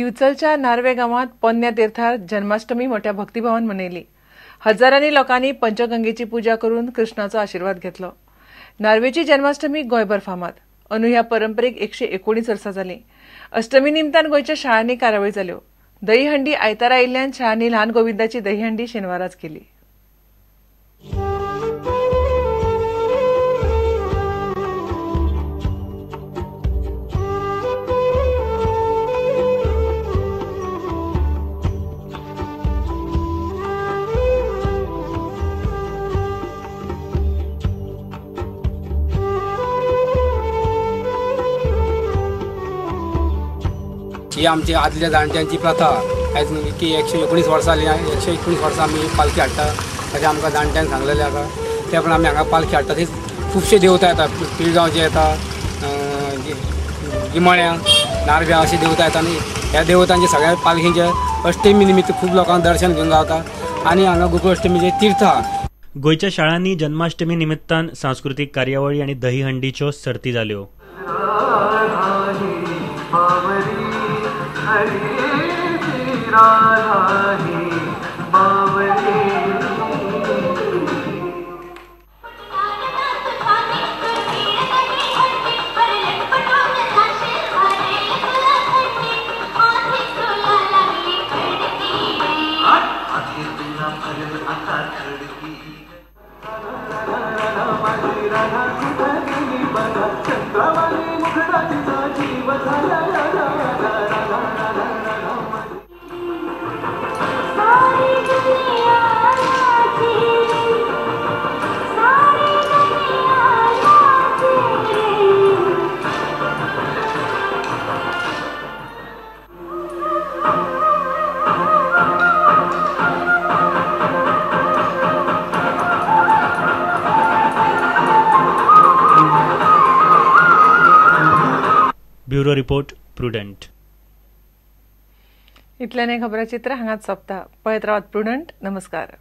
दिवचलच्या Norway गांवांत पोन्न्या तीर्थार जन्माष्टमी मोठ्या भक्तिभावान मनयली. हजारांनी लोकांनी पंचगंगेची पुजा करून कृष्णाचो आशिर्वाद घेतलो. नार्वेची जन्माष्टमी गोंयभर फामाद. अंदू ह्या परंपरेक 119 वर्सां जालीं. अष्टमी निमतान गोंयच्या शाळांनी कार्यावळी जाल्यो. दहीहंडी आयतारा आयिल्ल्यान शाळांनी ल्हान गोविंदाची दहीहंडी शेनवाराच केली. ही आमची आदल्या जाणट्यांची प्रथा आयज की 119 वर्सां जालीं, 119 वर्सां आमी पालखी हाडटा अशें आमकां जाणट्यांक सांगलेलें आसा. ते प्रमाणे आमी हांगा पालखी हाडटा. थंय खुबशे देवता येता, पिळगांवचे येता, गिमाळ्या, नार्व्या अशी देवता येता आनी ह्या देवतांचे सगळ्या पालखींचे अष्टमी निमित्त खूब लोकांक दर्शन घेवंक गावता आनी हांगा गोकुळ अष्टमीचे तीर्थ आहा. गोंयच्या शाळांनी जन्माष्टमी निमित्तान सांस्कृतीक कार्यावळी आनी दहीहंडीच्यो सर्ती जाल्यो. Bureau report, Prudent. इतल्याने खबराचित्र हांगाच सोंपता. पळयत रावात प्रुडंट. नमस्कार.